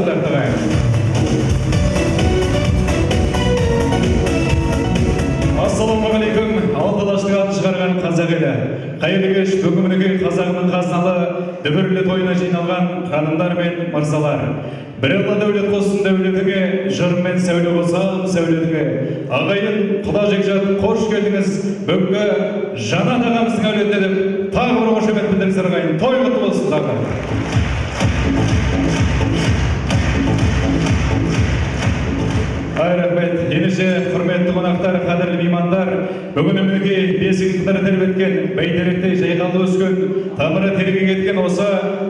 атақты ағайын. Ассалаумағалейкум, алты алаштың атын шығарған қазақ елі. Қайырлы кеш, бүгін мінекей қазағының қазыналы дүбірлі тойына жиналған ханымдар мен мырзалар. Бір Алла дәулет қоссын дәулетіңе, жырмен сәуле қосам сәулетіңе. Ағайын, құда жекжат, қош келдіңіз. Бүгінгі Жанат ағамыздың әулетіне деп тағы бір қошемет білдіріңіздер ағайын. Той құтты болсын тағы. Ай, рахмет. Ендеше, құрметті қонақтар, қадірлі меймандар, бүгін мінекей бесігін қыдыры тербеткен, бәйтеректей жайқалып өскен, тамыры тереңге кеткен осы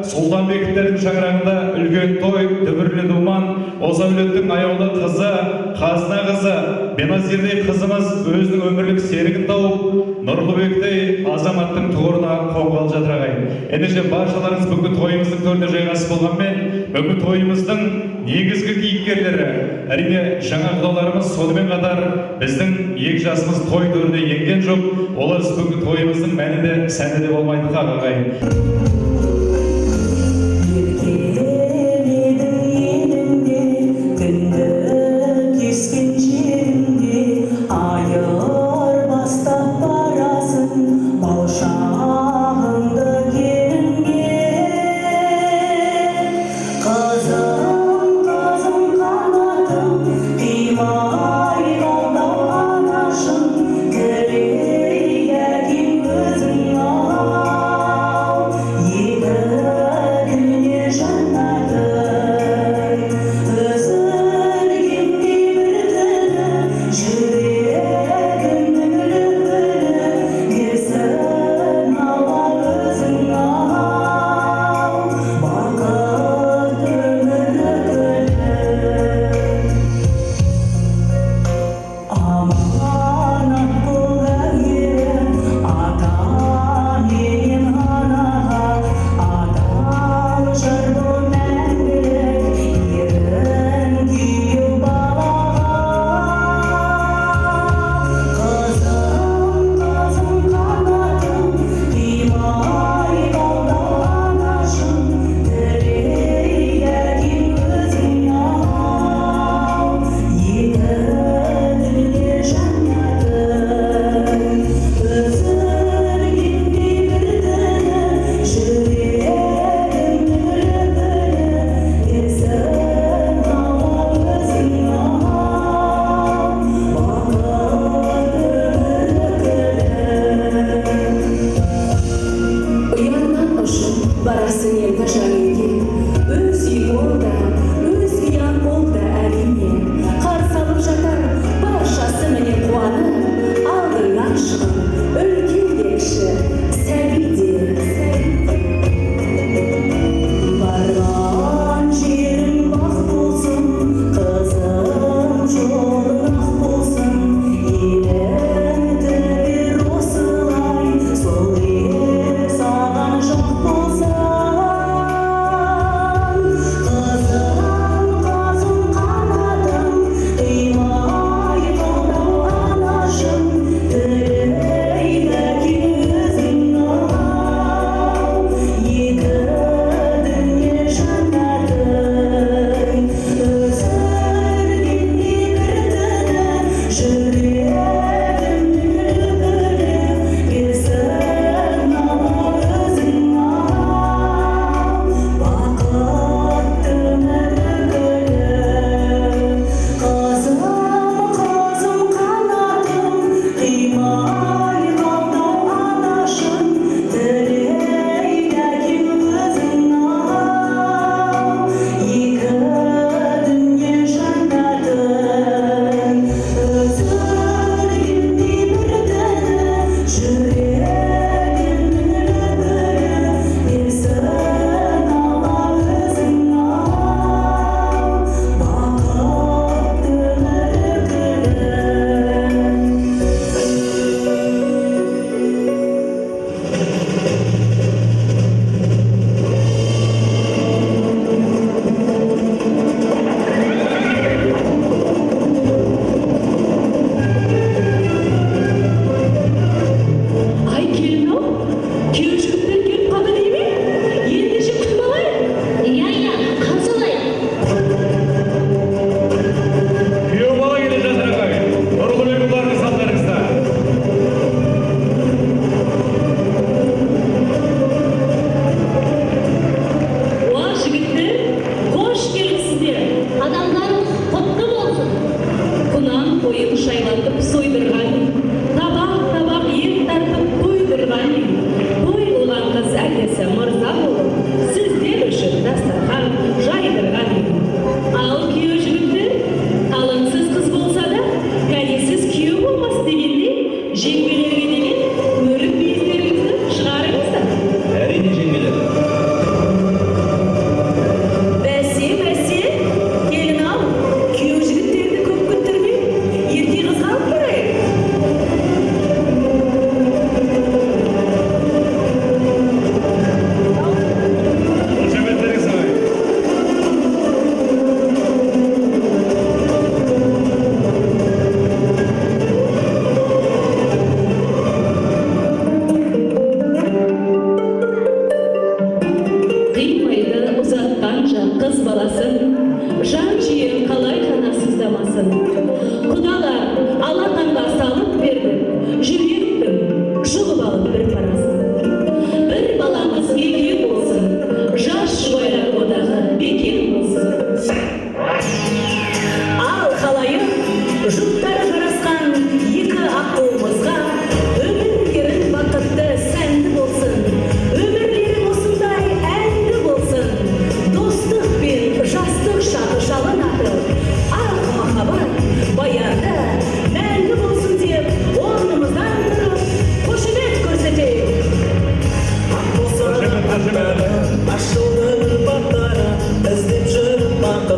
Сұлтанбековтердің шаңырағында үлкен той, дүбірлі думан, осы әулеттің аяулы қызы, қазына қызы, Беназирдей қызымыз өзінің өмірлік серігін тауып, Нұрлыбектей азаматтың тұғырына қонғалы жатыр ағайын. Ендеше, баршаларыңыз бүгінгі тойымыздың төріне жайғасып болғанмен, бүгінгі тойымыздың негізгі кейіпкерлері, әрине, жаңа құдаларымыз, сонымен қатар біздің екі жасымыз той төріне енген жоқ, олар бүгінгі тойымыздың мәні де, сәні де болмайды хақ ағайын.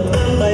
Тоқтатқандай.